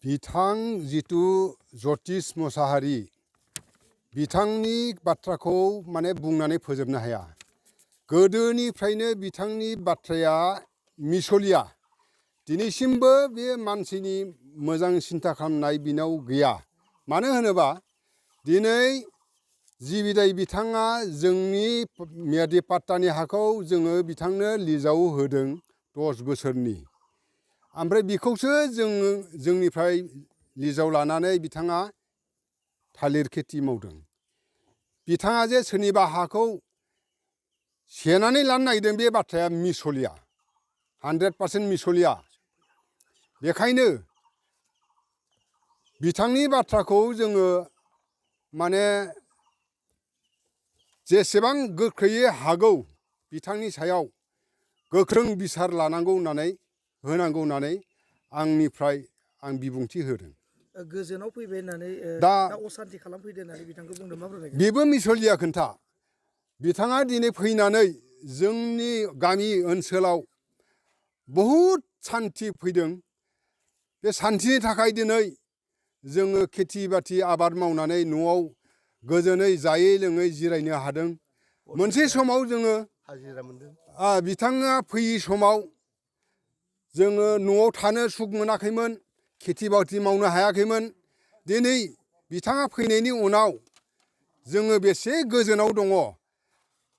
बिथां जितु ज्योतिष मोसाहारी बिथांनि बाथ्राखौ माने बुंनानै फोजोबनो हाया। गोदोनिफ्रायनो बिथांनि बाथ्राया मिसलिया। दिनैसिमबो बे मानसिनि मोजां सिन्था खालामनाय बिनाव गैया। मानो होनोबा दिनै जि बिदाय बिथाङा जोंनि मियादि पाट्टानि हाखौ जोङो बिथांनो लिजाव होदों 10 बोसोरनि। ओमफ्राय बेखौसो जोंनिफ्राय लिजाव लानानै बिथाङा थालिर खेथि मावदों। बिथाङा जे सोरनिबा हाखौ सेनानै लानो नागिरदों बे बाथ्राया मिसलिया, 100% मिसलिया। बेखायनो बिथांनि बाथ्राखौ जोङो माने जेसेबां गोख्रैयै हागौ बिथांनि सायाव गोख्रों बिसार लानांगौ होनांगौ आंनिफ्राय आं बिबुंथि होदों। गोजोनाव फैबाय होननानै दा असान्ति खालामफैदो होननानै बिथांखौ बुंदों, मा बुंदों? बेबो मिसलिया खोन्था। बिथाङा दिनै फैनानै जोंनि गामि ओनसोलाव बहुद सान्थि फैदों। बे सान्थिनि थाखाय दिनै जोङो खेथि बाथि आबाद मावनानै न'आव गोजोनै जायै लोङै जिरायनो हादों। मोनसे समाव जोङो हाजिरा मोनदों। बिथाङा फैयि समाव जोङो न'आव थानो सुख मोनाखैमोन, खेथि बाथि मावनो हायाखैमोन। दिनै बिथाङा फैनायनि उनाव जोङो बेसे गोजोनाव दङ।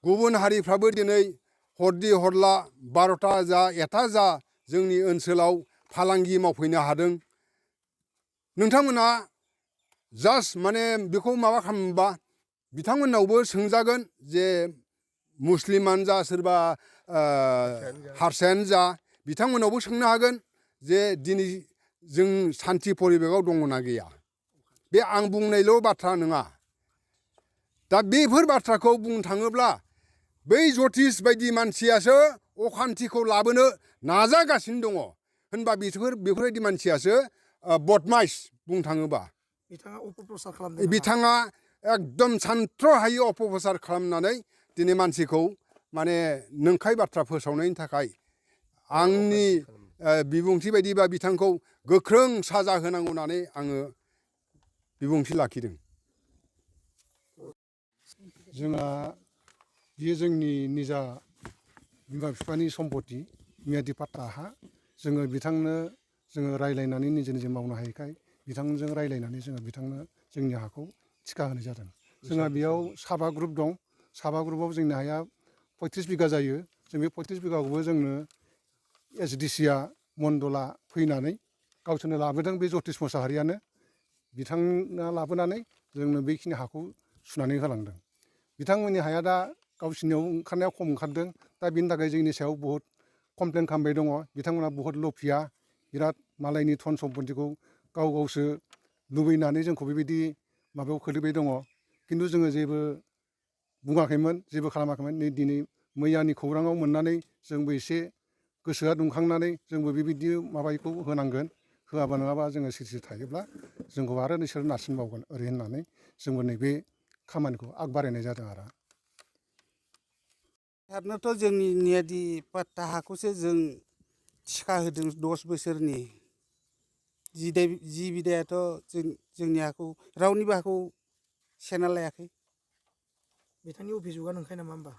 गुबुन हारिफ्राबो दिनै हरदि हरला 12टा जा 1टा जा जोंनि ओनसोलाव फालांगि मावफैनो हादों। नोंथांमोना जास्ट माने बेखौ माबा खालामोबा बिथांमोननावबो सोंजागोन जे मुस्लिमानो जा सोरबा हारसायानो जा बिथांमोनावबो सोंनो हागोन जे दिनै जों सान्थि परिबेकआव दङना गैया। बे आं बुंनायल' बाथ्रा नङा। दा बेफोर बाथ्राखौ बुंनो थाङोब्ला बै ज्योतिष बायदि मानसियासो अखान्थिखौ लाबोनो नाजागासिनो दङ। होनबा बेफोरबायदि मानसियासो बदमाइस बुंनो थाङोबा। बिथाङा अपप्रचार खालामदों नामा? बिथाङा एकदम सानथ्र'हायै अपप्रचार खालामनानै दिनै मानसिखौ माने नंखाय बाथ्रा फोसावनायनि थाखाय आंनि बिबुंथि बायदिबा बिथांखौ गोख्रों साजा होनांगौ होननानै आङो बिबुंथि लाखिदों। जोंहा बेयो जोंनि निजा बिमा बिफानि सम्पति मियादि पाट्टा हा। जोङो बिथांनो जोङो रायलायनानै निजे मावनो हायैखाय बिथांजों रायलायनानै जोङो बिथांनो जोंनि हाखौ थिखा होनाय जादों। जोंहा बेयाव साबा ग्रुप दं। साबा ग्रुपआव जोंनि हाया 35 बिगा जायो। जों बे 35 बिगाखौबो जोंनो एसडिसिआ मण्डला फैनानै गावसोरनो लाबोदों। बे ज्योतिष मोसाहारियानो बिथाङा लाबोनानै जोंनो बेखिनि हाखौ सुनानै होलांदों। बिथांमोननि हाया दा गावसिनियाव ओंखारनाया खम ओंखारदों। दा बिनि थाखाय जोंनि सायाव बहुद कमप्लेन खालामबाय दङ। बिथांमोना बहुद लफिया, बिराद मालायनि धन सम्पतिखौ गावसो लुबैनानै जोंखौ बेबायदि माबायाव खोलैबाय दङ। खिन्थु जोङो जेबो बुङाखैमोन, जेबो खालामाखैमोन। नै दिनै मैयानि खौराङाव मोननानै जोंबो एसे गोसोआ दुंखांनानै जोंबो बेबायदि माबाखौ होनांगोन। होआबा नङाबा जोङो सिरि थायोब्ला जोंखौ आरो नोंसोर नारसिनबावगोन ओरै होननानै जोंबो नैबे खामानिखौ आग बारायनाय जादों आरो। ओरैनोथ' जोंनि मियादि पाट्टा हाखौसो जों थिखा होदों 10 बोसोरनि। जि बिदायाथ' जोंनि हाखौ रावनिबो हाखौ सेना लायाखै। बिथांनि अभिजुगा नंखाय नामा होमबा?